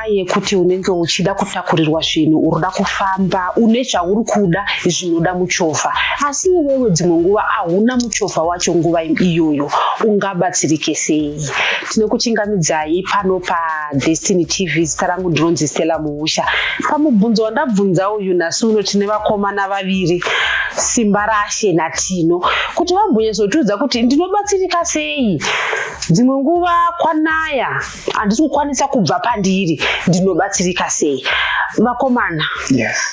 Yekuti unenge uchida kutakurirwa zvinhu, urikuda kufamba, une zvauri kuda zvinoda muchovha, asi iwewe dzimwe nguva hauna muchovha wacho nguva iyoyo, ungabatsirike sei? Tinokuchingamidzai pano paDestiny TV. Zita rangu ndinonzi Stella Muusha. Pamubvunzo wandabvunza uyu nhasi uno tine vakomana vaviri, Simba Rashe naTino, kuti vambonyatsotiudza kuti ndinobatsirika sei dzimwe nguva kwanaya, handisi kukwanisa kubva pandiri, ndinobatsirika sei? Vakomana,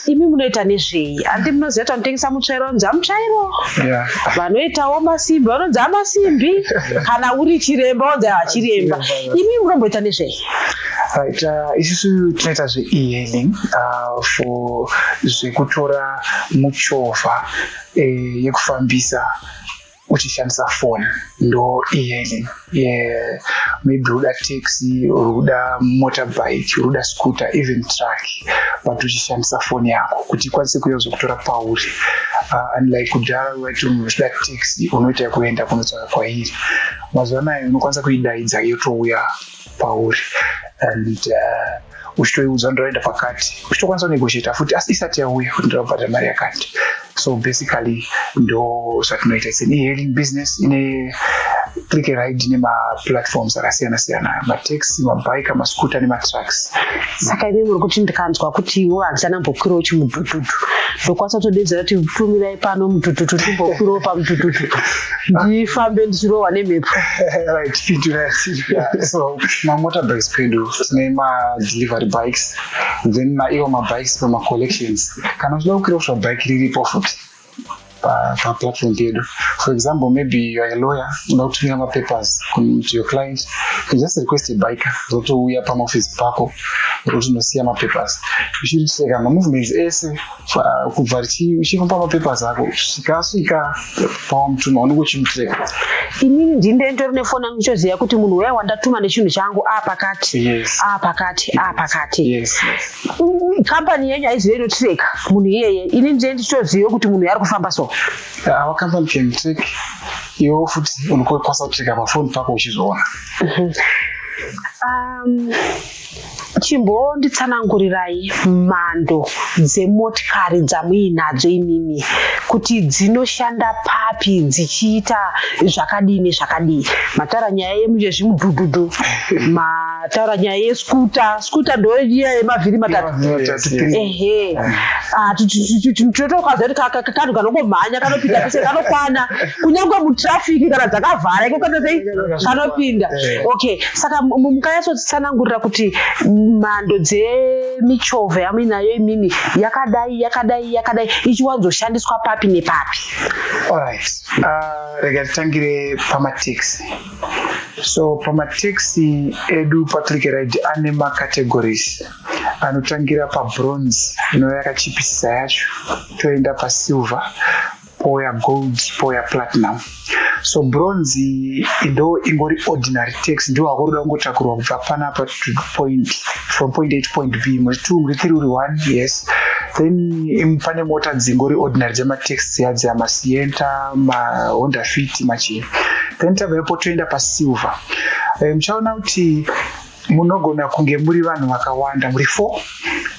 imi munoita nezvei? Handi munoziva kuti vanotengesa mutsvairo vanonzi amutsvairo, vanoitawo masimbi vanonzi amasimbi, kana uri chiremba vanonzi avachiremba. Imi munomboita nezvei? Right, isusu tinoita zve-e-hailing for zvekutora muchovha yekufambisa uchishandisa foni, ndo e-hailing. Yeah, maybe uda taxi, uri kuda motorbike, uri kuda scooter, even truck, but uchishandisa foni yako kuti ikwanise kuuya kuzokutora pauri. Unlike kudhara waiti munhu uchida taxi unoita yekuenda kunotsvaka kwairi, mazuva anaya unokwanisa kuidaidza yotouya pauri and uchitoiudza ndoenda pakati, uchitokwanisa kunegotiata futi asi isati yauya kuti ndinobhadhara mari yakati. So basically ndo zvatinoita. It's an e-hailing business ine Click a Ride, nemaplatforms akasiyana siyana, mataxi, mabike, mascooter nematrucks. Saka imi muri kuti ndikanzwa kuti iwo handichanambokwirawo chimudhudhudhu, ndokwanisa kutodedzera kuti tumirai pano mudhudhudhu, ndimbokwirawo pamudhudhudhu, ndifambe ndichirohwa nemhepo? Right, pindurai. Yeah, so mamotorbikes pedu tine madelivery bikes, then maiwo mabikes pamacollections. Kana uchida kukwira kusva bike riripo futi paplatform pedu. For example, maybe you are a lawyer, unoda kutumira mapapers to your client, you just request a biker, rotouya pamaofisi pako, rotinosiya mapapers, uchiriseka mamovements ese kubva uchifamba mapapers ako kusvika asvika pawamutuma, unenge uchimutreka. Inini ndinde nditori nefoni yangu, ndichoziva kuti munhu uya wandatuma nechinhu changu apakati, apakati, apakati. Kambani yenyu haizive inotreka munhu iyeye, ini ndine ndichitoziva kuti munhu ari kufamba so? Our company can track, iwo futi unokwanisa kutreka pafoni pako uchizoona. Chimbonditsanangurirai mhando dzemotikari dzamuinadzo imimi, kuti dzinoshanda papi, dzichiita zvakadini zvakadii. Mataura nyaya yezvimudhudhudhu, mataura nyaya yescooter. Scooter ndo iya yemavhiri matatu? Yes. Ehe. Ah, totokaziva kuti kanhu kanongomhanya, kanopinda pese, kanokwana kunyange mutrafiki kana dzakavhara iko kanotei kanopinda. Okay, saka mukanyatsotsanangurira kuti mhando dzemichovha yamuinayo imimi yakadai, yakadai, yakadai, ichiwanzoshandiswa papi nepapi? Alright, rega titangire pamataxi. So pamataxi edu paClick Ride ane macategories anotangira pabronze, inova yakachipisisa yacho, toenda pasilver, pouya gold, pouya platinum. So bronze ndo ingori ordinary taxi, ndo wakuroda kungotakurwa kubva panapa to point, from point A to point B, muri two, muri three, uri one, yes. Then pane mota dzingori ordinary dzemataxi dziya dziya, maSienta, maHonda Fit, machii. Then tabva ipo toenda pasilver. Muchaona kuti munogona kunge muri vanhu vakawanda, muri four,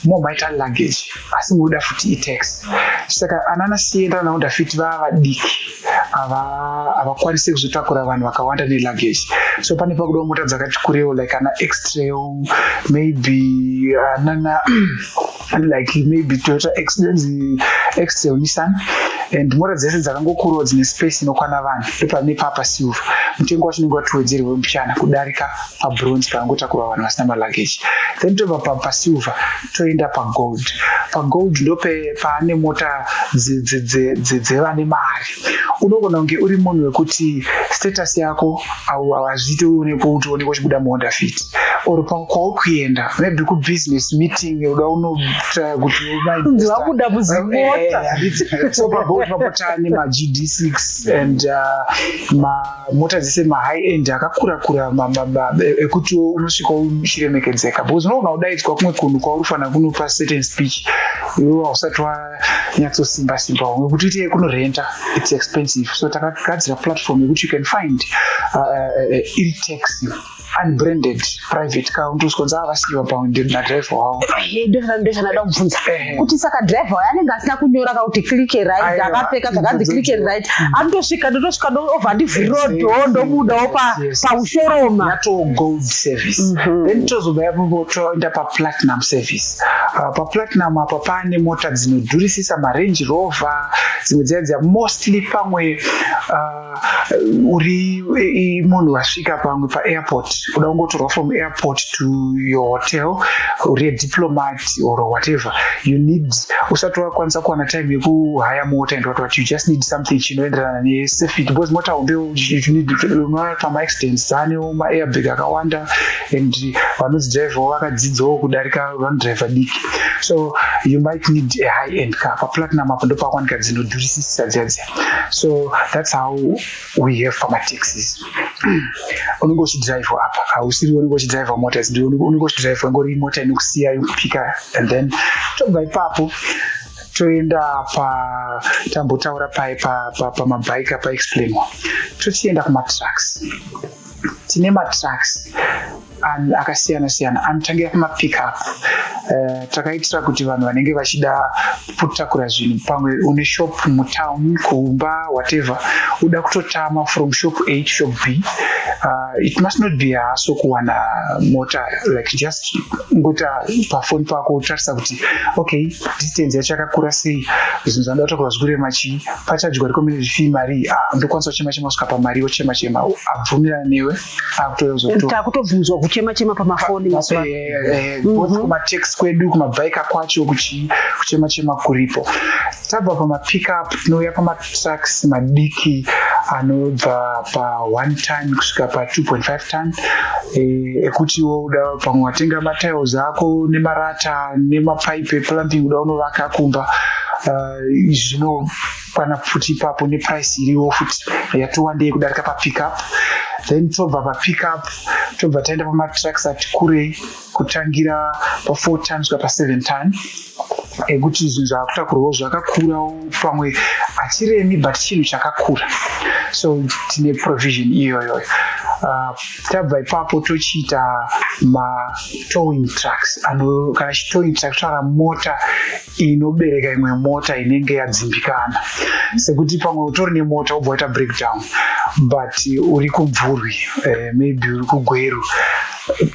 momaita luggage, asi munoda futi itaxi. Saka anana Sienta naHonda Fit vava vadiki, havakwanisi kuzotakura vanhu vakawanda neluggage, so pane pakudawo mota dzakati kurewo, like ana X-Trail, maybe anana like maybe Toyota X-Trail, Nissan, and mota dzese dzakangokurawo dzine space inokwana vanhu. Ndopane papa silver, mutengo wacho unenge watiwedzerwe muchana kudarika pabronze pangotakurwa vanhu vasina maluggage. Then tobva pasilver toenda pagold. Pagold ndope paane mota dzevane mari. Unogona kunge uri munhu wekuti status yako hazviiti uonekwe kuti uonekwe uchibuda muHonda Fit, or kwauri kuenda maybe kubusiness meeting, uda unotraya kuti Vabuda muzimota. So pagold papo tane maGD6 and mamota dzese mahigh end akakura kura ekuti unosvika uchiremekedzeka, because unogona kudaidzwa kumwe kunhu kwauri kufanira kunopa certain speech, iwe hausati wanyatsosimba simba nekuti uite kunorenta, it's expensive. So takagadzira platform yekuti you can find iri taxi. Unbranded private car, unotosvikonzi avasiyiwa pamwe nadriver wavo. Ndozvandada kubvunza kuti saka driver wayo anenge asina kunyora kakuti Click Ride, Aiwa, akapfeka zvakanzi idzodzo. Click Ride, anotosvika, ndotosvika, obva ndivhuriro door, ndobudawo paushoroma. Yatoo gold service. Then tozobva ipapo toenda paplatinum service. Paplatinum apa paane mota dzinodhurisisa, maRange Rover, dzimwe dziya dziya. Mostly pamwe uri munhu wasvika pamwe paairport, uda kungotorwa from airport to your hotel, uri diplomat or whatever you need, usati wakwanisa kuwana time yekuhaya mota and what what, you just need something chinoenderana nesafety, because mota hombe you need, unoona pamaaccidents dzaanewo maairbag akawanda and vanodzidhiraivhawo vakadzidzawo kudarika vanodhiraivha diki. So you might need a high end car. Paplatinum apo ndopakwanika dzinodhurisisa dziya dziya. So that's how we have pamataxis. Unenge uchidhiraivha apa, hausiri unenge uchidhiraivha mota idzi, unenge uchidhiraivha ingori mota inokusiya, yokupika. And then tobva ipapo toenda pa tambotaura pai pamabhaiki paexplainwa, tochienda kumatrucks. Tine matrucks akasiyana siyana, anotangira pamapickup. Takaitira kuti vanhu vanenge vachida kutakura zvinhu, pamwe une shop mutown, kumba, whatever, uda kutotama from shop A to shop B, it must not be hassle kuwana mota. Like just ngota pafoni pako, utarisa kuti okay, distance yacho yakakura sei, zvinhu zvanoda kutakura zvikurema chii, pachadyiwa recommended fee mari. Ah, ndokwanisa kuchema chema kusvika pamari, wochema chema, abvumirana newe, akutouya kuzotora. Takutobvunzwa kuchema chema pamafoni mazuva ano. Both kumataxi kwedu, kumabhaika kwacho, kuchema chema kuripo. Tabva pamapickup tinouya pamatrucks madiki anobva pa1 ton kusvika pa2.5 ton, ekutiwo uda pamwe watenga matiles ako nemarata nemapaipe eplumbing, uda unovaka kumba, zvinokwana futi ipapo, neprice iriwo futi yatowandei kudarika papickup. Then tobva papickup, tobva taenda pamatrucks ati kurei, kutangira pa4 ton kusvika pa7 ton, ekuti zvinhu zvakutakurwawo zvakakurawo, pamwe hachiremi but chinhu chakakura. So tine provision iyoyoyo. Tabva ipapo tochiita matowing trucks. Kana chitowing truck, totaura mota inobereka imwe mota inenge yadzimbikana, sekuti pamwe utori nemota, wobva waita breakdown, but uri kuMvurwi, maybe uri kuGweru,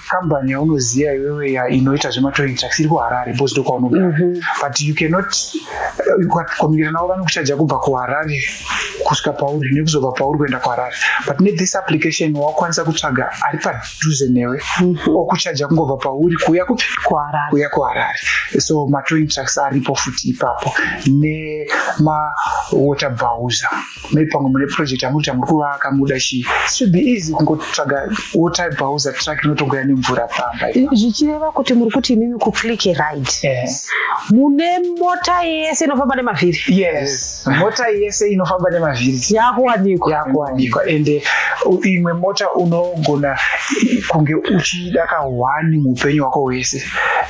kambani yaunoziva iwewe inoita zvematowing trucks iri kuHarare because ndokwaunogara, but you cannot communicate navo, vanokuchaja kubva kuHarare kusvika pauri nekuzobva pauri kuenda kuHarare. But nethis application wakwanisa kutsvaga ari padhuze newe, okuchaja kungobva pauri kuuya kupi? KuHarare. Kuuya kuHarare. So matowing trucks aripo futi ipapo, nemawater bowser. Maybe pamwe mune project yamuti muri kuvaka, muda chii, it should be easy kungotsvaga water bowser truck inotongoya nemvura pamba. Zvichireva kuti muri kuti imimi kuClick Ride mune mota yese inofamba nemavhiri? Yes, mota yese inofamba nemavhiri Yakuwanikwa. Yakuwanikwa. Ende imwe mota unogona kunge uchida kahwani muupenyu hwako hwese,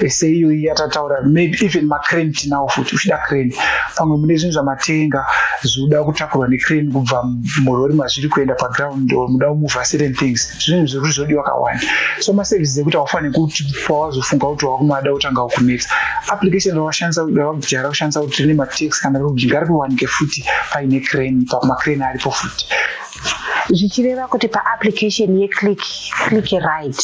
seiyoyi yatataura. Maybe even macrane tinawo futi. Uchida crane, pamwe mune zvinhu zvamatenga zvoda kutakurwa necrane kubva murori mazviri kuenda paground, or muda kumuvha certain things, zvinhu zvekuti zvodiwa kawani. So maservices ekuti haufaniri kuti pawazofunga kuti wakumada kutanga kunetsa. Application rawashandisa, rawajara kushandisa kuti rine mataxi kana ngari kuwanike futi paine crane, pamacrane aripo futi. Zvichireva kuti paapplication yeClick Ride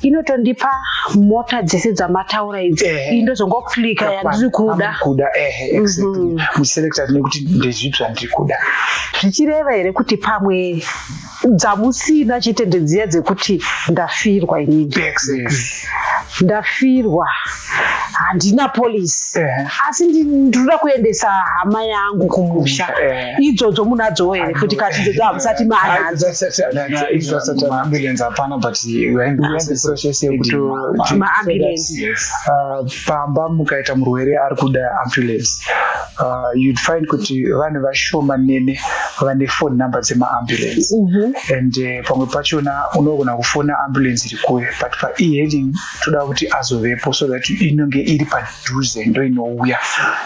inotondipa mota dzese dzamataura idzi, iyi ndozongoclicka yandiri kuda. Kuda, ehe, exactly. Muchiselecta nekuti ndezvipi zvandiri kuda. Zvichireva here kuti pamwe dzamusina chete ndedziya dzekuti ndafirwa inini, ndafirwa, handina policy, asi ndinoda kuendesa hama yangu kumusha? Idzodzo munadzowo here futi, kati idzodzo hamusati manadzo? Maambulance hapana, but we are in the process yekuto Maambulance. Pamba mukaita murwere ari kuda ambulance, you'd find kuti vanhu vashomanene vane phone number dzemaambulance. And pamwe pachona unogona kufona ambulance iri kure, but pae-hailing toda Toda kuti azovepo so that inonge iri padhuze, ndo inouya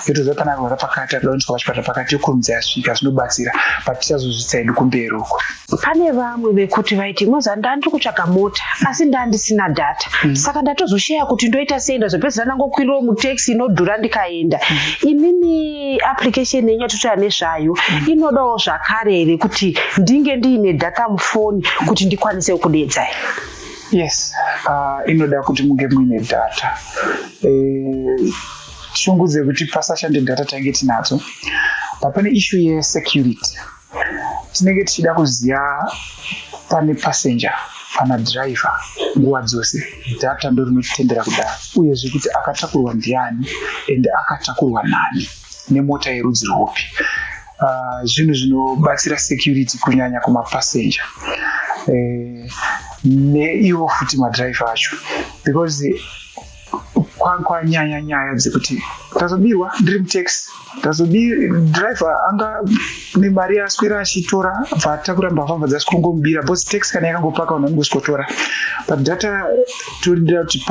yotoziva pana arwara pakati, arikuda kuendeswa pachipatara pakati, yokurumidza yasvika. Zvinobatsira, but tichazozvitsa hedu kumberi uko. Pane vamwe vekuti vaiti, "Moza, ndandiri kutsvaga mota asi ndandisina data. Saka ndatozosheya kuti ndoita sei, ndazopedzisira ndangokwirawo mutaxi inodhura ndikaenda." Imimi application yenyu yatotaura nezvayo inodawo zvakare here kuti ndinge ndiine data mufoni kuti ndikwanise kudedzai? Yes, inoda kuti munge muine data. Shungu dzekuti pasashande data tange tinadzo, but pane issue yesecurity. Tinenge tichida kuziva pane passenger, pana driver nguva dzose. Data ndo rinotitendera kudaro, uyezve kuti akatakurwa ndiani ende akatakurwa nani nemota yerudzi rwupi. Zvinhu zvinobatsira security, kunyanya kumapassenger neivo futi madhiraivha acho, because kwanyanya nyaya dzekuti tazobirwa ndiri mutaxi, driver anga nemari yaaswera achitora, bva atakura mbavha, bva dzasvikongomubira, because taxi kana yakangopaka, vanhu vanongosvikotora. But data torindira kuti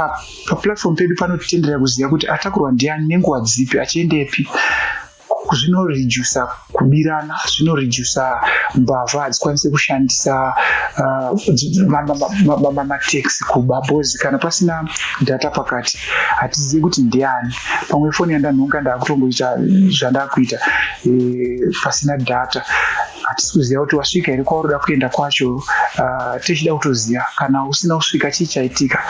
paplatform pedu panotitendera kuziva kuti atakurwa ndiani, nenguva dzipi, achiendepi. Zvinoredusa kubirana, zvinoredusa mbavha hadzikwanisi kushandisa mataxi kuba, because kana pasina data pakati, hatizivi kuti ndiani. Pamwe foni yandanhonga, ndaakutongoita zvandakuita pasina data. Hatisi kuziva kuti wasvika here kwauri kuda kuenda kwacho. Tichida kutoziva kana usina kusvika, chii chaitika.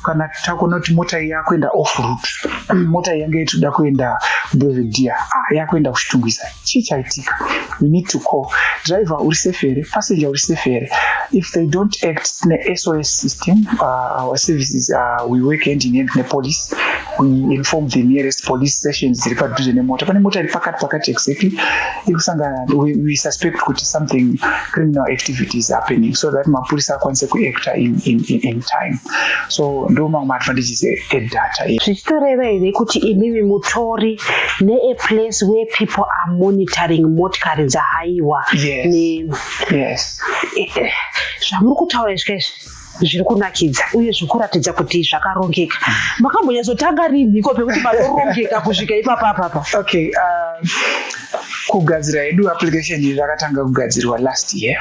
Kana takuona kuti mota iyi yakuenda off route, mota iyi yange itoda kuenda Belvedere, ah, yakuenda kuChitungwiza, chii chaitika? We need to call driver, uri safe here? Passenger, uri safe here? If they don't act, tine SOS system. Our services, we work hand in hand nepolice. We inform the nearest police stations dziri padhuze nemota. Pane mota iri pakati pakati exactly iri kusangana, we suspect kuti something criminal activity is happening, so that mapurisa akwanise kuacta in time. So ndo mamwe maadvantages edata. Zvichitoreva here kuti imimi mutori neaplace where people are monitoring motikari dzahaiwa? Yes. Zvamuri kutaura izvi kaizvi zviri kunakidza uye zviri kuratidza kuti zvakarongeka. Makambonyatsotanga rinhiko pekuti panorongeka kusvika ipapa apapa? Okay, kugadzira hedu application iri rakatanga kugadzirwa last year,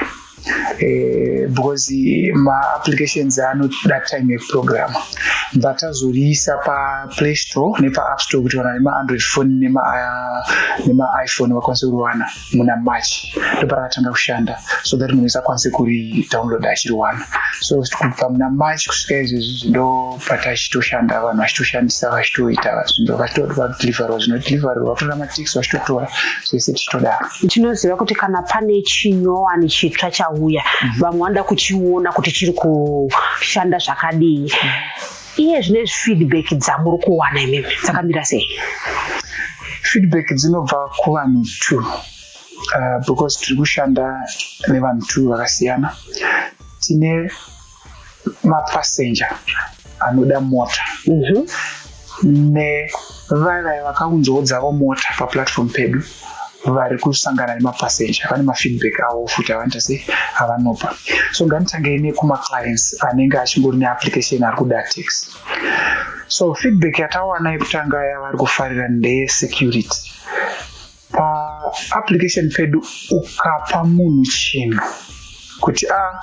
because maapplications anoda time yekuprograma. Tazoriisa paPlay Store nepaApp Store kuti vanhu vane maAndroid phone nemaiPhone vakwanise kuriwana muna March. Ndoparakatanga kushanda, so that munhu wese akwanise kuridownload achiriwana. So kubva muna March kusvika izvezvi, ndo patachitoshanda, vanhu vachitoshandisa, vachitoita zvinhu, vachitodeliverwa, zvinodeliverwa, vatora mataxi vachitotora, zvese tichitodaro. Tinoziva kuti kana pane chinyowani chitsva chauya, vamwe vanoda kuchiona kuti chiri kushanda zvakadii. Iye zvine feedback dzamuri kuwana imimi dzakamira sei? Feedback dzinobva kuvanhu two, because tiri kushanda nevanhu two vakasiyana. Tine mapassenger anoda mota nevaya vakaunzawo dzavo mota paplatform pedu, vari kusangana nemapassenger, vane mafeedback avo futi avanoita sei, avanopa. So ngatitangei nekumaclients anenge achingori neapplication, ari kuda taxi. So feedback yatawana yekutanga yavari kufarira ndeyesecurity. Paapplication pedu, ukapa munhu chinhu kuti a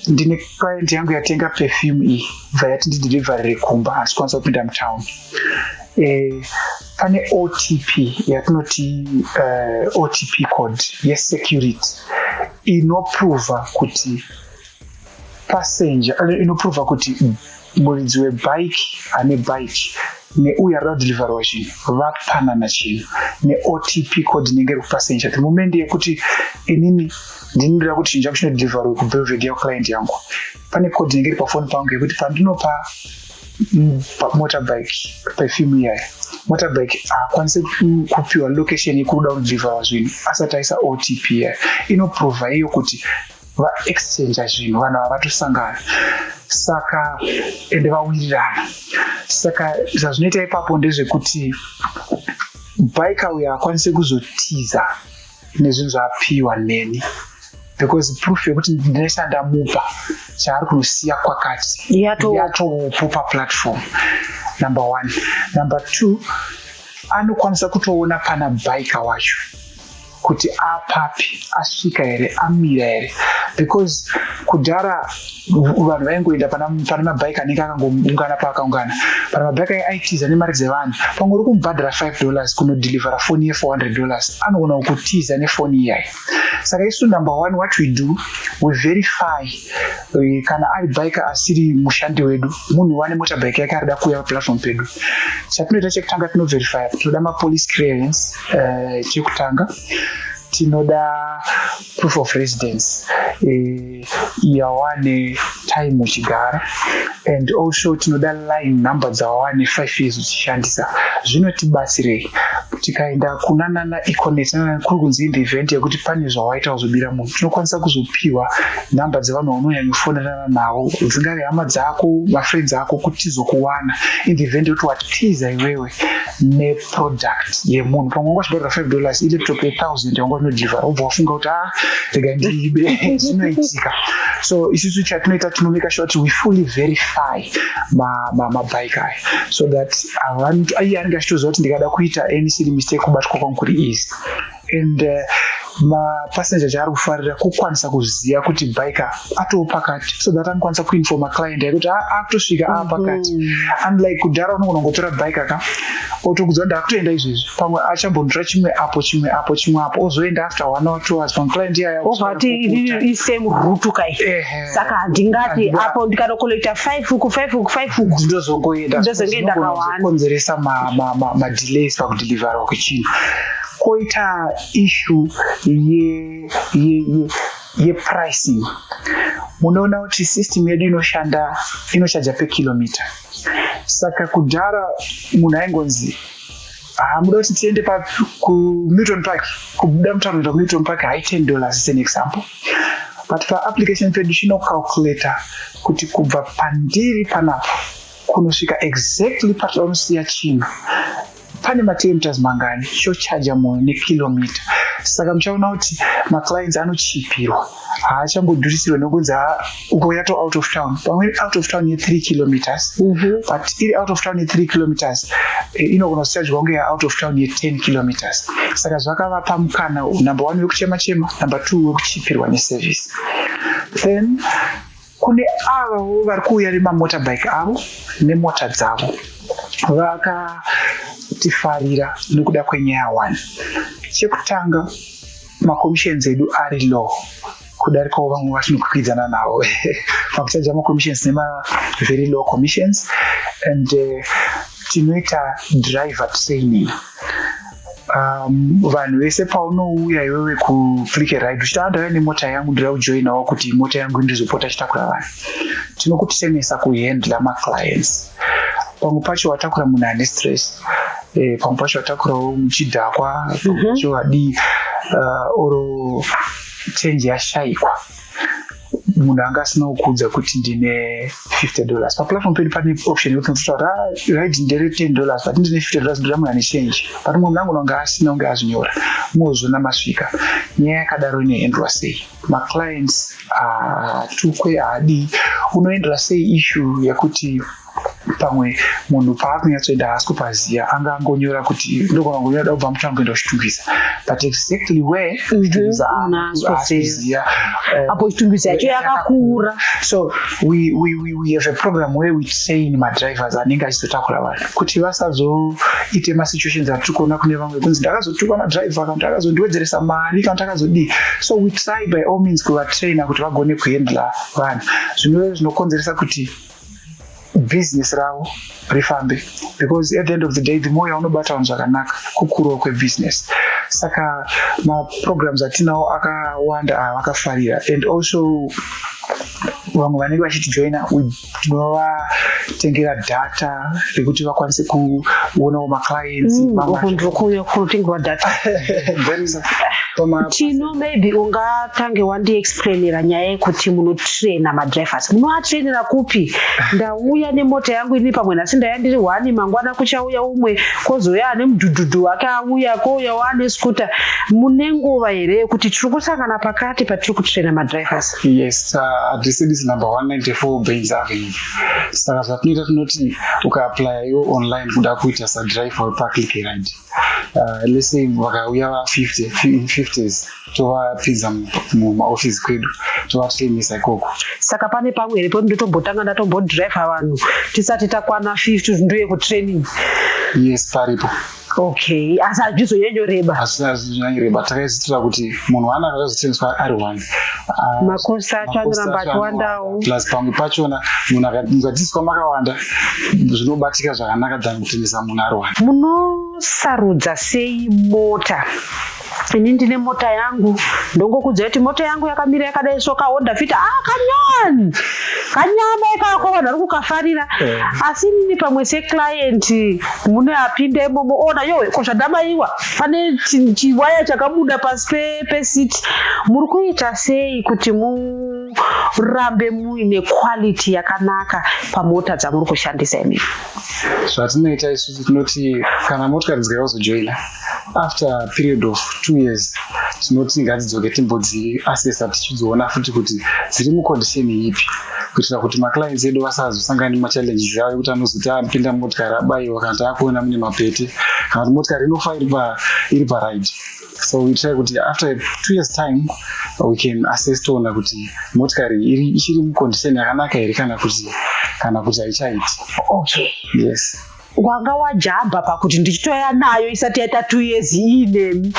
ndine client yangu yatenga perfume iyi, bva yati ndideliverere kumba, hasikwanisa kupinda mutown, pane OTP yatinoti OTP code yesecurity inoprova kuti passenger, inoprova kuti muridzi webhike ane bhike neuyo arida kudeliverwa chinhu vapanana chinhu neOTP code inenge iri kupassenger. The moment yekuti inini ndinoda kuti chinhu changu chinodeliverwe kuBelvedere client yangu, pane code inenge iri pafoni pangu yekuti pandinopa motorbike perfume iyaya, motorbike haakwanisi kupiwa location yekuda kudeliverwa zvinhu asati aisa OTP iyaya. Inoprova iyo kuti vaexchange zvinhu, vanhu ava vatosangana, saka ende vawirirana. Saka zvazvinoita ipapo ndezvekuti biker uyo haakwanisi kuzotiza nezvinhu zvaapiwa neni. Because proof yekuti ndine chandamupa chaari kunosiya kwakati yatopo paplatform, number one. Number two, anokwanisa kutoona pana biker wacho kuti apapi, asvika here, amira here, because kudhara vanhu vaingoenda pane mabhaiki anenge akangoungana paakaungana. Pane mabhaiki aitiza nemari dzevanhu. Pamwe uri kumubhadhara $5 kunodhilivhara foni ye$400, anogona kukutiza nefoni iyayi. Saka isu, number one, what we do, we verify kana ari biker asiri mushandi wedu, munhu wane motorbike yake arida kuuya paplatform pedu. Chatinoita chekutanga, tinoverifya. Tinoda mapolice clearance chekutanga, tinoda proof of residence yawane time uchigara, and also tinoda line number dzawane 5 years uchishandisa. Zvinotibatsirei? Tikaenda kuna nana Econet, kuri kunzi in the event yekuti pane zvawaita kuzobira munhu, tinokwanisa kuzopiwa nhamba dzevanhu vaunonyanyofonerana navo, dzingave hama dzako, mafriends ako, kuti tizokuwana in the event yekuti watiza iwewe neproduct yemunhu. Pamwe wanga uchibhadhara $5, ilaptop ye1000 yawanga unodhilivhara, wobva wafunga kuti, "A, rega ndiibe." Zvinoitika. So isusu chatinoita, tinomake sure kuti we fully verify mabike aya so that iye anenge achitoziva kuti ndikada kuita any silly mistake, kubatwa kwangu kuri easy. And mapassenger chaari kufarira kukwanisa kuziva kuti biker atoo pakati, so that anokwanisa kuinforma client yekuti akutosvika aapakati, unlike kudhara unogona kungotora biker ka, otokudza kuti ndakutoenda izvezvi, pamwe achambondotora chimwe apo, chimwe apo, chimwe apo, ozoenda after 1 or 2 hours. Pamwe client iyaya Ovati isame route kai, saka handingati apo ndikanokolekta five uku, five uku, five uku. Ndozongoenda. Ndozongoenda kawani. Konzeresa madelays pakudhilivharwa kwechinhu. Koita issue yepricing. Munoona kuti system yedu inoshanda, inochaja pekilomita. Saka kudhara munhu aingonzi, "Hamuda kuti tiende kuMilton Park, kubuda mutauni kuenda kuMilton Park, hai, $10," as an example. But paapplication pedu chinocalculata kuti kubva pandiri panapa kunosvika exactly patinosiya chinhu pane makilometers mangani, chochaja munhu nekilomita. Saka muchaona kuti maclients anochipirwa, haachambodhurisirwa nekunzi uko yato out of town. Pamwe out of town ye3 kilometers, but iri out of town ye3 kilometers inogona kuchajwa kunge out of town ye10 kilometers. Saka zvakavapa mukana, number one, wekuchema chema, number two, wekuchipirwa neservice. Then kune avavo vari kuuya nemamotorbike avo nemota dzavo, vakatifarira nekuda kwenyaya one. Chekutanga, macommissions edu ari low kudarikawo vamwe vatinokwikwidzana navo pakuchaja macommissions, nema-very low commissions. And tinoita driver training. Vanhu vese, paunouya iwewe kuClick Ride uchiti, "Ndauya nemota yangu, ndira kujoinawo kuti mota yangu ndizopota chitakura vanhu," tinokutrainesa kuhandla maclients. Pamwe pacho watakura munhu ane stress, pamwe pacho watakurawo muchidhakwa, pamwe pacho wadii, oro change yashayikwa, munhu anga asina kukuudza kuti ndine $50. Paplatform pedu pane option yekuti unototaura, "Ah, ride ndere $10, but ndine $50, ndoda munhu ane change." But mumwe munhu angona kunge asina kunge azvinyora, mozona masvika. Nyaya yakadaro inoendwa sei? Maclients hatukwe, haadii. Unoendera sei issue yekuti pamwe munhu paakunyatsoenda haasi kupaziva, anga angonyora kuti ndogona kungonyora da kubva mutown kuenda kuChitungwiza, but exactly where Chitungwiza haasi kuziva. Apo Chitungwiza yacho yakakura. So we have a program where we train madrivers anenge achizotakura vanhu kuti vasazoite masituations atiri kuona kune vamwe kunzi ndakazotukwa nadriver, kana kuti akazondiwedzeresa mari, kana kuti akazodii. So we try by all means kuvatraina kuti vagone kuhandla vanhu, zvinove zvinokonzeresa kuti business ravo rifambe, because at the end of the day, the more yaunobata vanhu zvakanaka, kukurawo kwebusiness. Saka maprograms atinawo akawanda avakafarira. And also Vamwe vanenge vachitijoina, tinovatengera data rekuti vakwanise kuonawo maclients. Uku ndiri kunotengerwa data. Then Tino, maybe ungatange wandiexplainera nyaya yekuti munotraina madrivers. Munoatrainera kupi? Ndauya nemota yangu ini, pamwe nhasi ndaya ndiri one, mangwana kuchauya umwe, kwozouya ane mudhudhudhu wake auya, kwouyawo ane scooter. Mune nguva here yekuti tiri kusangana pakati patiri kutraina madrivers? Yes, address yedu is number 194 Baines Avenue. Saka zvatinoita, tinoti ukaapplya iwo online kuda kuita sadriver wepaClick Ride, let's say vakauya va50 in 50s, tovapinza mumaofisi kwedu, tovatrainisa ikoko. Saka pane pamwe here poti ndotombotanga ndatombodhiraivha vanhu tisati takwana 50, ndoye kutraining? Yes, paripo. Okay, asi hazvizonyanyoreba. Hazvinyanyoreba. Takaizitira kuti munhu wana akazotrainiswa ari one, macosts acho anoramba achiwandawo. Plus pamwe pachona munhu mukadzidziswa makawanda, zvinobatika zvakanaka than kutrainisa munhu ari one. Munosarudza sei mota? Ini ndine mota yangu, ndongokudzai kuti mota yangu yakamira yakadai, so kaHonda Fit, ah, kanyowani kanyama ikako, vanhu vari kukafarira. Asi inini pamwe seclient mune apinda imomo, ona yo, ko zvandabaiwa, pane chiwaya chakabuda pasi peseat. Muri kuita sei kuti murambe muine quality yakanaka pamota dzamuri kushandisa imimi? Zvatinoita isusu, tinoti kana motikari dzikauya kuzojoina after a period of 2 years, tinoti ngatidzoke timbodziassessa, tichidziona futi kuti dziri mucondition ipi, kuitira kuti maclients edu vasazosangana nemachallenges avo ekuti anozoti apinda mumotikari abayiwa, kana kuti akuona mune mapete, kana kuti motikari inofa iri paride. So we try kuti after 2 years time we can assess, toona kuti motikari ichiri mucondition yakanaka here kana kuti haichaiti. Yes. Wanga wajamba pakuti ndichitoya nayo isati yaita 2 years iinemi.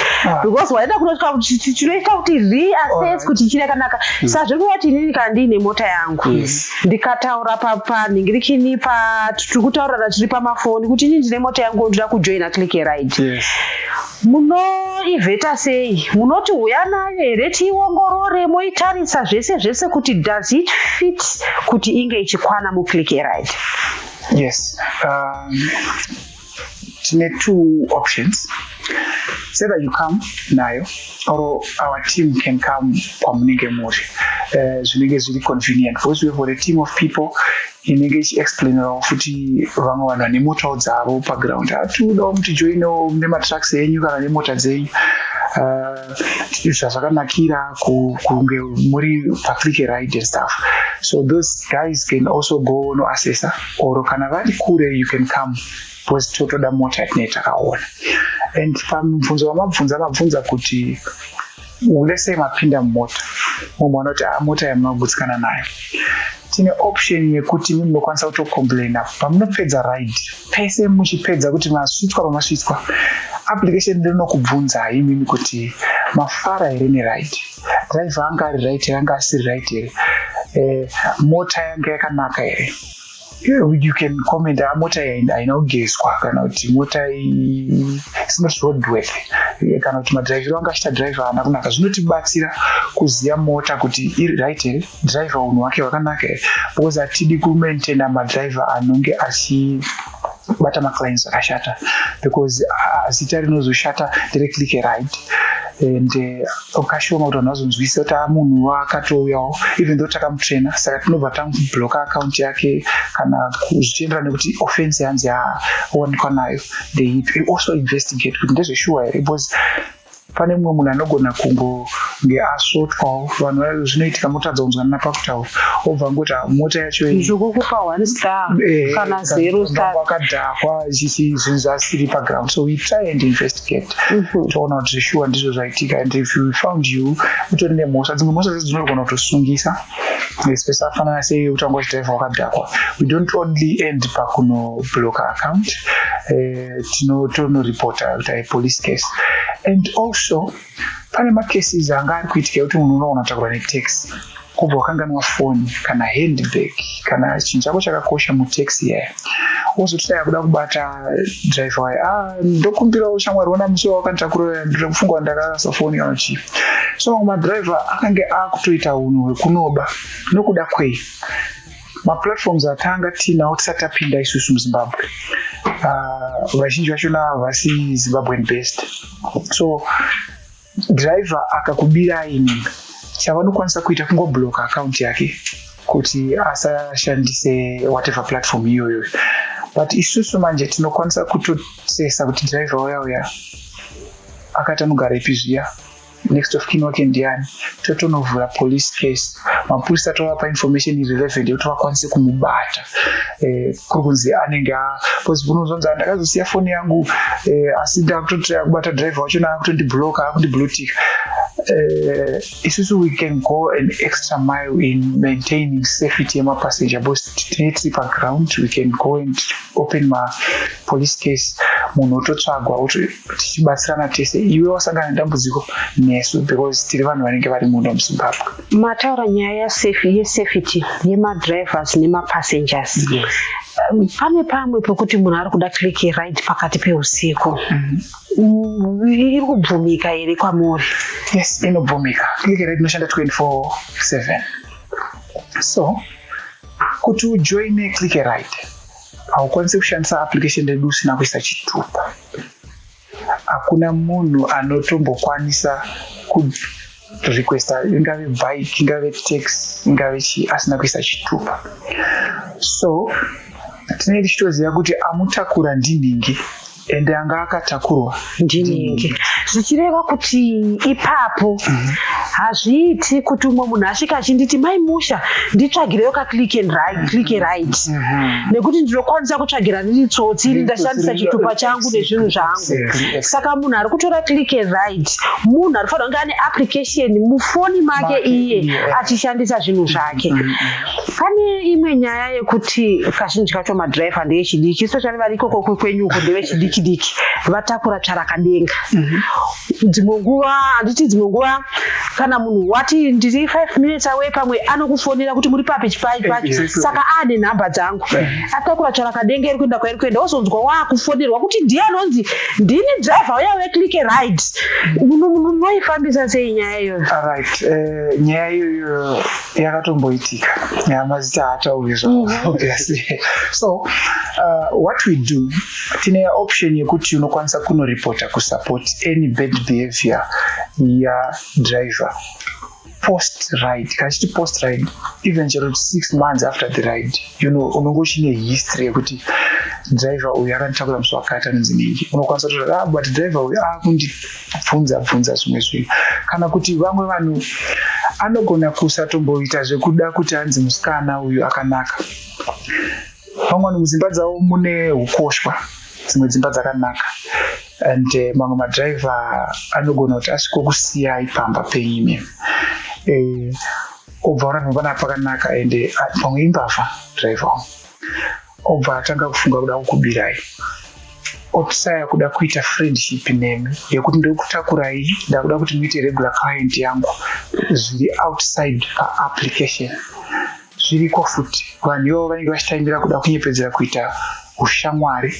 Because waida kunosvika kuti tinoita kuti reassess kuti ichiri yakanaka. Saka zviri kureva kuti inini kana ndiine mota yangu, ndikataura panhingirikini, pa tiri kutaurirana tiri pamafoni kuti inini ndine mota yangu, ndoda kujoina Click Ride, munoivheta sei? Munoti uya nayo here tiiongorore, moitarisa zvese zvese kuti does it fit kuti inge ichikwana muClick Ride? Yes, tine two options. It's either you come nayo or our team can come kwamunenge muri, zvinenge zviri convenient, because we have got a team of people inenge ichiexplainerawo futi vamwe vanhu vane motawo dzavo paground, atiudawo mutijoinewo nematrucks enyu kana nemota dzenyu, zvazvakanakira kunge muri paClick Ride and stuff. So those guys can also go noassessa, or kana vari kure, you can come, because totoda mota yatinenge takaona. And pamubvunzo wamabvunza, mabvunza kuti let's say mapinda mumota, mumwe anoti, "Ah, mota yamunogutsikana nayo." Tine option yekuti imi munokwanisa kutocomplaina pamunopedza ride pese, muchipedza kuti masvitswa pamasvitswa, application rinokubvunzai imimi kuti mafara here neride, driver anga ari right here, anga asiri right here, mota yanga yakanaka here. You can comment, "Ah, mota iyi haina kugezwa," kana kuti "mota iyi is not roadworthy," kana kuti "madhiraivhiro anga achiita driver haana kunaka." Zvinotibatsira kuziva mota kuti iri right here, driver unhu hwake hwakanaka here, because hatidi kumaintaina madriver anonge achibata maclients zvakashata, because zita rinozoshata ndereClick Ride, and ukashoma kuti vanhu vazonzwisisa kuti a munhu akatouyawo even though takamutraina. Saka tinobva tamublocka account yake, kana zvichienderana nekuti offense yanzi yawanikwa nayo ndeipi. Also investigate kuti ndezveshuwa here, because pane mumwe munhu anogona kungonge asvotwawo. Vanhu zvinoitika, motadza kunzwanana pakutaura, obva ngoti, "Ah, mota yacho iyi Zvokukupa one star kana zero star. Wakadhakwa, chichi, zvinhu zvasiri paground." So we try and investigate, toona kuti zveshuwa ndizvo zvaitika. And if we found you utori nemhosva, dzimwe mhosva dzedzo dzinogona kutosungisa, especially afanana sei kuti wanga uchidhiraivha wakadhakwa. We don't only end pakunobloka account, tinotonoripota kuti ai police case. And also pane macases anga ari kuitika ekuti munhu unoona kutakura netaxi, kubva wakanganwa foni kana handbag kana chinhu chako chakakosha mutaxi yaya, wozoti dai kuda kubata driver wayo, "Ah, ndokumbirawo shamwari, ona musi wawakanditakura, ndiri kufunga kuti ndakarasa foni kana chii." So mamwe madhiraivha akange akutoita unhu hwekunoba. Nokuda kwei? Maplatforms atanga tiinawo tisati tapinda isusu muZimbabwe, vazhinji vachona havasi Zimbabwean based. So driver akakubirai imimi, chavanokwanisa kuita kungobloka account yake kuti asashandise whatever platform iyoyo. But isusu manje tinokwanisa kutosesa kuti driver uya uya akati anogara ipi zviya, next of kin wake ndiani, totonovhura police case. Mapurisa tovapa information irelevant yekuti vakwanise kumubata. Kuri kunzi anenge, because unozonzi, "Ndakazosiya foni yangu, asi ndakutotraya kubata driver wachona, akutondibloka, akundiblutika." Isusu we can go an extra mile in maintaining safety yemapassenger because tinee tiri paground. We can go and open mapolice case, munhu ototsvagwa, tichibatsirana tese, iwe wasangana nedambudziko nesu, because tiri vanhu vanenge vari muno muZimbabwe. Mataura nyaya yesafety yemadrivers nemapassengers. Pane pamwe pekuti munhu ari kuda Click Ride pakati peusiku. Iri kubvumika here kwamuri? Yes, inobvumika. Click Ride inoshanda 24/7. So kuti ujoine Click Ride, haukwanisi kushandisa application redu usina kuisa chitupa. Hakuna munhu anotombokwanisa kurequesta, ingave bike, ingave taxi, ingave chii, asina kuisa chitupa. So tinenge tichitoziva kuti amutakura ndinhingi ende anga akatakurwa ndinhingi, zvichireva kuti ipapo hazviiti kuti umwe munhu asvika achinditi, "Mai Musha, nditsvagireyo kaclick and ride, Click Ride," nekuti ndinokwanisa kutsvagira riri tsotsi iri, ndashandisa chitupa changu nezvinhu zvangu. Saka munhu ari kutora Click and Ride munhu ari kufanira kunge ane application mufoni make iye achishandisa zvinhu zvake. Pane imwe nyaya yekuti kazhinji kacho madhiraivha ndeyechidiki, especially vari ikoko kwenyuko, ndevechidiki diki, vatakura tsvarakadenga. Dzimwe nguva, handiti, dzimwe nguva kana munhu wati ndiri 5 minutes away, pamwe anokufonera kuti muri papi, chipai pacho. Saka aane nhamba dzangu, atakura tsvarakadenga iri kuenda kwairi kuenda, wozonzwa waakufonerwa kuti ndiye anonzi ndini dhiraivha uya weClick Ride. Munoifambisa sei nyaya iyoyo? Right, nyaya iyoyo yakatomboitika. Mazita haataurwi zvavo, obviously. So what we do, tine option yekuti unokwanisa kunoripota kusupport any bad behavior yadriver post ride. Kana chiti post ride, even chero 6 months after the ride, unonge uchine history yekuti driver uyu akanditakura musi wakati, anonzi ningi. Unokwanisa kutora, "Ah, but driver uyu akundibvunza bvunza zvimwe zvinhu." Kana kuti vamwe vanhu anogona kusatomboita zvekuda kuti anzi musikana uyu akanaka. Vamwe vanhu mudzimba dzavo mune ukoshwa, dzimwe dzimba dzakanaka, and mamwe madhiraivha anogona kuti asvikokusiyai pamba penyu, obva ona pana pakanaka, ende pamwe imbavha dhiraivha, obva atanga kufunga kuda kukubirai, otisaya kuda kuita friendship nemi yekuti ndokutakurai, ndakuda kuti muite regular client yangu, zviri outside paapplication. Zviriko futi vanhu ivavo vanenge vachitangira kuda kunyepedzera kuita ushamwari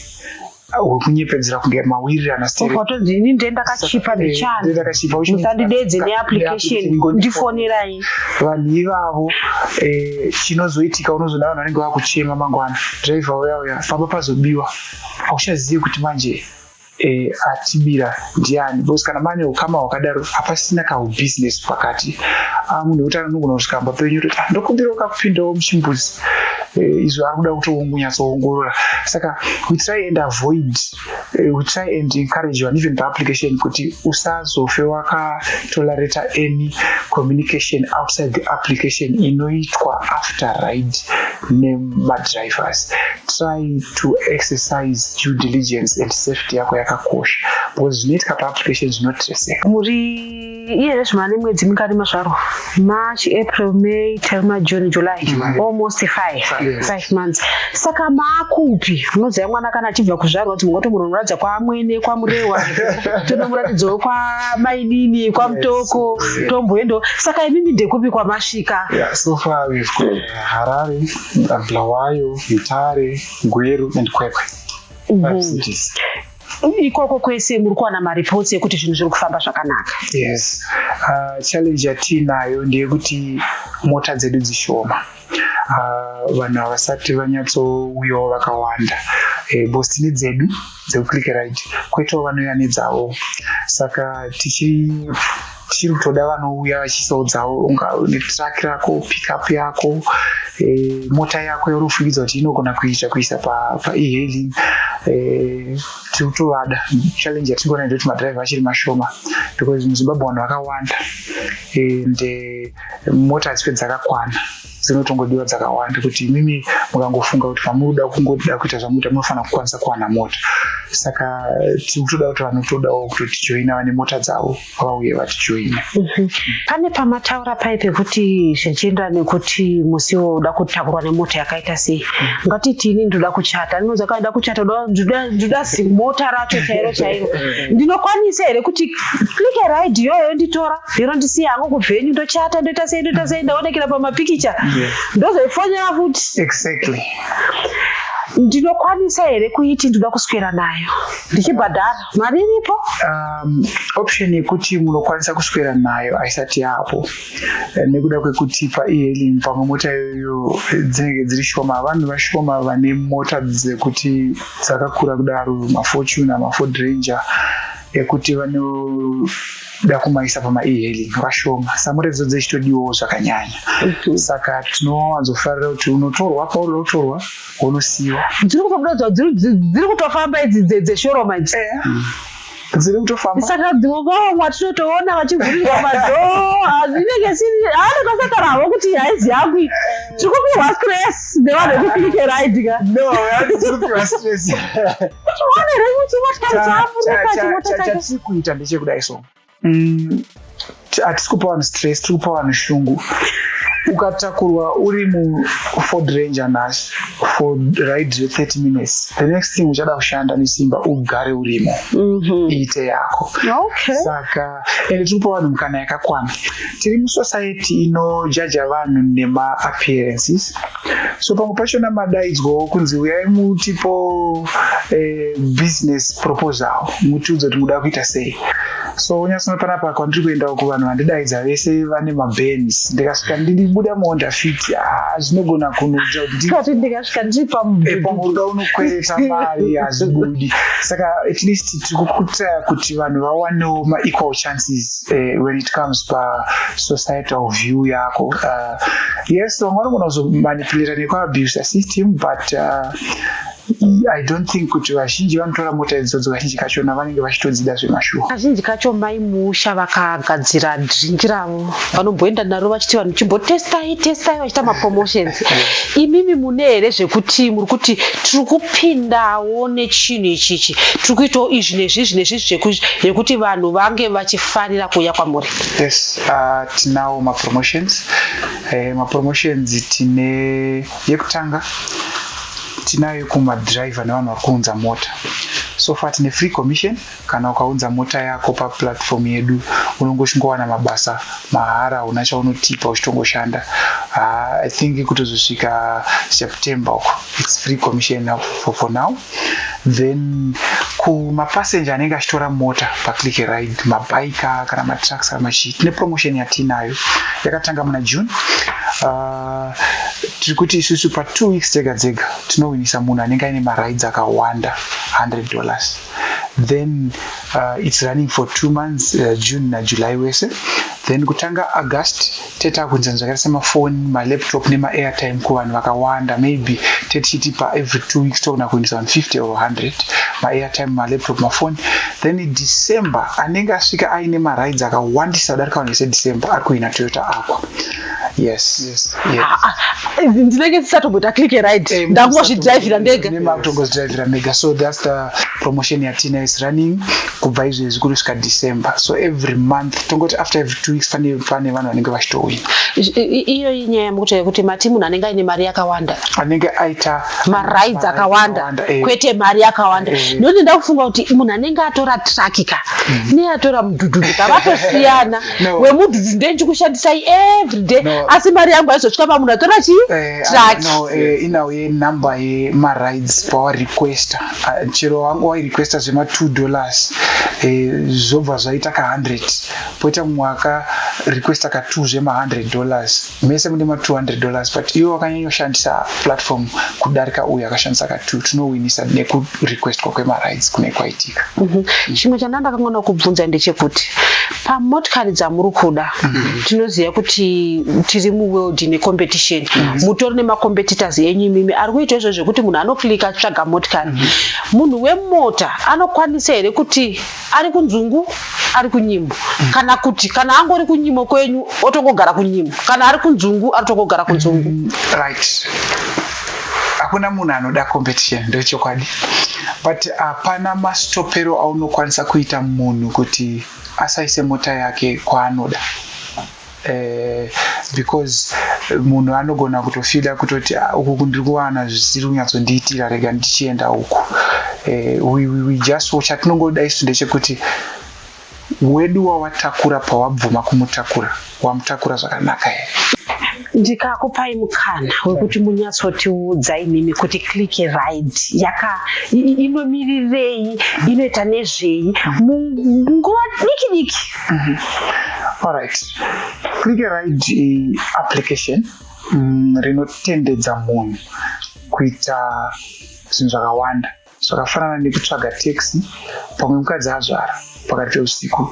hwekunyepedzera kunge mawirirana. Watonzi, "Ini ndiye ndakachipa mbichana, musandidedze neapplication, ndifonerai." Vanhu ivavo, chinozoitika, unozoona vanhu vanenge vakuchema mangwana, dhiraivha uya uya, pamba pazobiwa, hauchazivi kuti manje atibira ndiani, because kana mane ukama hwakadaro, hapasina kaubhizinesi pakati. Munhu wekuti anogona kusvika pamba penyu toti, "Ndokumbirawo kakupindawo muchimbuzi," izvo ari kuda kutokunyatsoongorora. Saka we try and avoid, we try and encourage vanhu even paapplication kuti usazofe wakatolerata any communication outside the application inoitwa after ride nemadrivers. Try to exercise due diligence and safety yako yakakosha, because zvinoitika paapplication zvinotreseka. Muri iye zvimane mwedzi mingani mazvarwa? March, April, May, Terma, June, July, almost 5 months. Saka maakupi? Unoziva mwana kana achibva kuzvarwa, kuti mungati munhu unoratidza kwamwene, kwaMurewa, tonomuratidzawo kwamainini, kwaMutoko, tomboendawo. Saka imimi ndekupi kwamasvika? Yeah, so far we've got Harare, Bulawayo, Mutare, Gweru and Kwekwe. Five cities. Ikoko kwese muri kuwana mareports ekuti zvinhu zviri kufamba zvakanaka? Yes, challenge yatiinayo ndeyekuti mota dzedu dzishoma. Vanhu havasati vanyatsouyawo vakawanda, because tine dzedu dzekuClick Ride, kwoitawo vanouya nedzavo. Saka tichiri kutoda vanouya vachiisawo dzavo, unga netruck rako, pickup yako, mota yako yauri kufungidza kuti inogona kuita kuisa pae-hailing, tiri kutovada. Challenge yatingoona ndeyekuti madhiraivha achiri mashoma, because muZimbabwe vanhu vakawanda and mota hadzipe dzakakwana. Dzinotongodiwa dzakawanda kuti imimi mukangofunga kuti pamunoda kungoda kuita zvamunoita, munofanira kukwanisa kuwana mota. Saka tiri kutoda kuti vanhu todawo kutotijoina, vane mota dzavo vauye vatijoine. Pane pamataura pai pekuti zvichienderana nekuti musiwo uda kutakurwa nemota yakaita sei. Ngatiti ini ndoda kuchata, ndinoza kana kuchata, ndoda zimota racho chairo chairo. Ndinokwanisa here kuti Click Ride iyoyo nditora, ndinondisiya hangu kuvenue, ndochata, ndoita sei, ndoita sei, ndaonekera pamapikicha, ndozoifonyera futi? Exactly. Ndinokwanisa here kuiti ndoda kuswera nayo ndichibhadhara mari iripo? Option yekuti munokwanisa kuswera nayo haisati yapo, nekuda kwekuti pae-hailing pamwe mota iyoyo dzinenge dziri shoma. Vanhu vashoma vane mota dzekuti dzakakura kudaro, maFortuner, maFord Ranger, ekuti vanoda kumaisa pamae-hailing vashoma. Sa mota idzo dzichitodiwawo zvakanyanya. Saka tinowanzofarira kuti unotorwa pauri kutorwa, wonosiyiwa. Dziri kutobuda, dziri kutofamba idzi dzeshoroma idzi? Dziri kutofamba. Saka dzimwe nguva mwatinotoona vachivhurirwa madoor, hazvinenge siri anokasakara havo kuti haizi yangu iyi. Tiri kupiwa stress nevanhu vekuClick Ride ka. No, handisi kupiwa stress. Tione here kuti motikari dzaburuka, chimota chacho? Chatiri kuita ndechekudai. So hatisi kupa vanhu stress, tiri kupa vanhu shungu. Ukatakurwa uri muFord Ranger nhasi for ride ye30 minutes, the next thing uchada kushanda nesimba ugare urimo, iite yako. Saka ende tiri kupa vanhu mukana yakakwana. Tiri musociety inojaja vanhu nemaappearances, so pamwe pachona madaidzwawo kunzi uyai mutipo business proposal, mutiudze kuti muda kuita sei. So unyatsona panapa kwandiri kuendawo, kuvanhu vandidaidza vese vane maBenz. Ndikasvika ndibuda muHonda Fit, zvinogona kunoita kuti Kati ndikasvika ndiri pamwe uda unokwereta mari, hazvibudi. Saka at least tiri kukutraya kuti vanhu vawanewo maequal chances when it comes pasocietal view yako. Yes, vamwe vanogona kuzomanipulata nekuabuse system, but I don't think kuti vazhinji vanotora mota idzodzo, kazhinji kachona vanenge vachitodzida zvemashuwa. Kazhinji kacho mai musha vakagadzira drink ravo, vanomboenda naro vachiti vanhu chimbotestai, testai, vachiita mapromotions. Imimi mune here zvekuti muri kuti tiri kupindawo nechinhu ichichi, tiri kuitawo izvi nezvizvi nezvizvi zvekuti vanhu vange vachifarira kuuya kwamuri? Yes, tinawo mapromotions. Mapromotions tine yekutanga tinayo kumadhiraivha nevanhu vari kuunza mota. So far tine free commission. Kana ukaunza mota yako paplatform yedu, unongoshingowana mabasa mahara, hauna chaunotipa, uchitongoshanda. I think kutozosvika September uko it's free commission for now. Then kumapassenger anenge achitora mota paClick Ride, mabhaika kana matrucks kana machii, tine promotion yatinayo yakatanga muna June. Tiri kuti isusu pa2 weeks dzega dzega tinowinisa munhu anenge aine marides akawanda $100. Then it's running for 2 months, June naJuly wese. Then kutanga August tetakuinza zvakaita semafoni, malaptop nemaairtime kuvanhu vakawanda. Maybe tetichiti paevery 2 weeks togona kuindisa vanhu 50 or 100 maairtime, malaptop, mafoni. Then December anenge asvika aine marides akawandisa kudarika vanhu vese December ari kuhwina Toyota Aqua. Yes. Ah, ah, ndinenge ndisatomboita Click Ride, ndakungozvidhiraivhira ndega. Nemakutongozvidhiraivhira mega. So that's the promotion yatina is running kubva izvezvi kusvika December. So every month, tongoti after every 2 weeks, pane vanhu vanenge vachitowina. Iyo inyaya yemukuti yekuti mati munhu anenge aine mari yakawanda? Anenge aita marides akawanda, kwete mari yakawanda. Nekuti ndakufunga kuti munhu anenge atora truck ka neatora mudhudhudhu ka vatosiyana. No. Wemudhudhu ndendichikushandisai every day. No. Asi mari yangu aizosvika pamunhu atora chii? Truck. No, inawo yenumber yemarides pawarequesta. Chero wanga wairequesta zvema$2, zvobva zvaita ka100, poita mumwe akarequesta ka2 zvema$100, mese mune ma$200, but iwe wakanyanyoshandisa platform kudarika uyo akashandisa ka2. Tinowinisa nekurequestwa kwemarides kune kwaitika. Chimwe chandanga ndakangona kubvunza ndechekuti pamotikari dzamuri kuda, tinoziva kuti tiri muworld necompetition. Mutori nemacompetitors enyu imimi ari kuita izvo zvekuti munhu anoclicka achitsvaga motikari. Munhu wemota anokwanisa here kuti ari kunzungu, ari kunyimo, kana kuti kana angori kunyimo kwenyu otongogara kunyimo, kana ari kunzungu ari tongogara kunzungu? Right, hakuna munhu anoda competition, ndochokwadi, but hapana mastopero aunokwanisa kuita munhu kuti asaise mota yake kwaanoda, because munhu anogona kutofeela kutoti, "Ah, uku ndiri kuwana zvisiri kunyatsondiitira, rega ndichienda uku." We just, chatinongoda isu ndechekuti wedu wawatakura, pawabvuma kumutakura, wamutakura zvakanaka here. Ndikakupai mukana wekuti munyatsotiudza imimi kuti Click Ride yaka inomirirei, inoita nezvei, munguva diki diki. Alright, Click Ride application rinotendedza munhu kuita zvinhu zvakawanda zvakafanana nekutsvaga taxi. Pamwe mukadzi azvara pakati peusiku,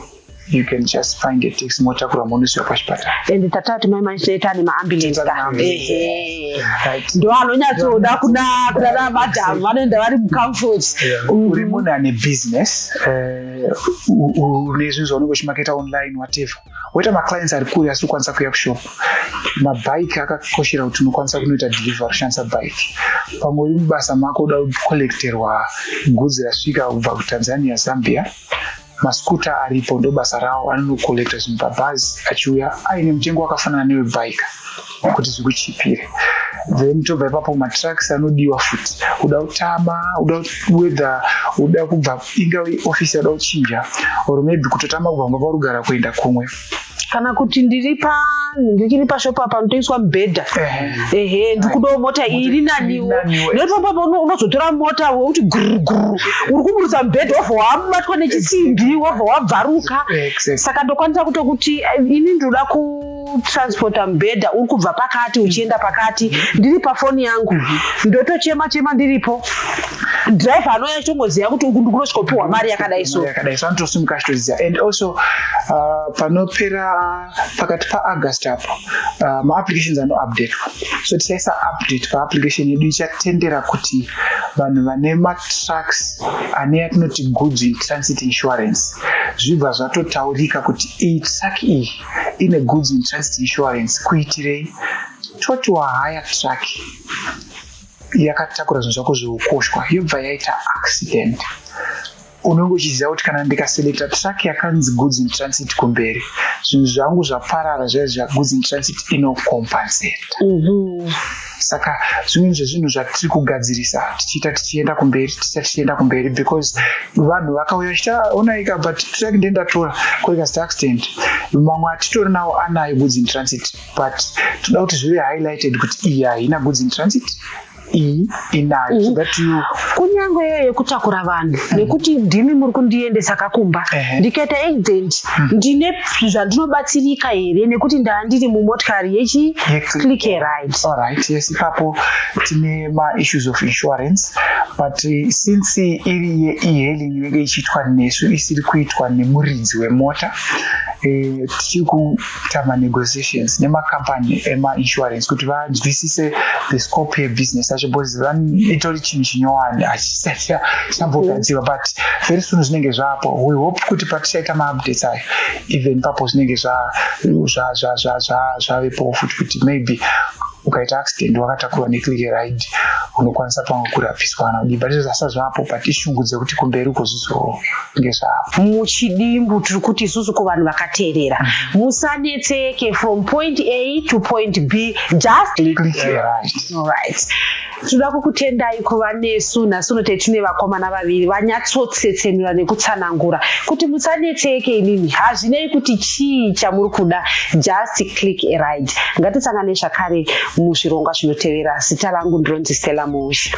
you can just find a taxi, motakura, monosiwa pachipatara. And tatati mai machitoita nemaambulance. Tata nemaambulance. Ndo anonyatsoda kuna madhamu, vanoenda vari mucomfort. Uri munhu ane business, une zvinhu zvaunenge uchimaketa online, whatever, woita maclients ari kure asi kukwanisa kuuya kushop, mabhaiki akakoshera kuti unokwanisa kunoita delivery ushandisa bhaiki. Pamwe uri mubasa mako, uda kucollecterwa goods rasvika kubva kuTanzania, Zambia, mascooter aripo, ndo basa rawo, anonocollecta zvinhu pabhazi achiuya aine mutengo wakafanana newebhaika kuti zvikuchipire. Then tobva ipapo, matrucks anodiwa futi. Uda kutama, uda whether uda kubva, ingave ofisi yauda kuchinja, or maybe kutotama kubva kumba kwauri kugara kuenda kumwe. Kana kuti ndiri pa ndikiri pashop apa panotengeswa mubhedha, ehe, ndikudawo mota iri naniwo. Naniwo. Nekuti papapo unozotora mota wekuti guru guru, uri kuburutsa mubhedha, wobva wabatwa nechisimbi, wobva wabvaruka. Saka ndokwanisa kutokuti ini ndinoda kutransporta mubhedha uri kubva pakati uchienda pakati, ndiri pafoni yangu ndotochema chema ndiripo, dhiraivha anouya achitongoziva kuti uku ndikunosvikopiwa mari yakadai so. Yakadai so, anotosimuka achitoziva. And also panopera pakati paAugust apo, maapplications anoupdatwa, so tichaisa update paapplication yedu ichatendera kuti vanhu vane matrucks ane yatinoti goods in transit insurance, zvibva zvatotaurika kuti iyi truck iyi ine goods in transit insurance. Kuitirei? Toti wahaya truck yakatakura zvinhu zvako zveukoshwa, yobva yaita accident, unenge uchiziva kuti kana ndikaselecta truck yakanzi goods in transit kumberi, zvinhu zvangu zvaparara zviya zva goods in transit inocompensate. Saka zvimweni zvezvinhu zvatiri kugadzirisa tichiita tichienda kumberi, tichiita tichienda kumberi, because vanhu vakauya vachiita, "Onaika, but truck ndendatora koikazita accident." Mamwe atitori nawo anayo goods in transit, but toda kuti zvive highlighted kuti iyi haina goods in transit, iyi inayo, so that you Kunyange iyo yekutakura vanhu, nekuti ndimi muri kundiendesa kakumba, ndikaita accident, ndine zvandinobatsirika here, nekuti ndaa ndiri mumotikari yechi Click Ride? Alright, yes, ipapo tine maissues of insurance, but since iri ye-e-hailing inenge ichiitwa nesu, isiri kuitwa nemuridzi wemota, tichiri kuita manegotiations nemakambani emainsurance kuti vanzwisise the scope yebusiness yacho, because itori chinhu chinyowani, hachisati chambogadzirwa, but very soon zvinenge zvapo. We hope kuti patichaita maupdates ayo, even papo zvinenge zvavepowo futi, kuti maybe ukaita accident wakatakurwa neClick Ride, unokwanisa pamwe kurapiswa kana kudii, but izvo zvapo, but ishungu dzekuti kumberi uko zvizonge zvapo. Muchidimbu, tiri kuti isusu kuvanhu vakateerera, musanetseke from point A to point B, just Click Ride. Right. Tinoda kukutendai kuva nesu nhasi uno. Tine vakomana vaviri vanyatsotsetsenura nekutsanangura kuti musanetseke imimi, hazvinei kuti chii chamuri kuda, just click a ride. Ngatisangane zvakare muzvirongwa zvinotevera. Zita rangu ndinonzi Stella Musha.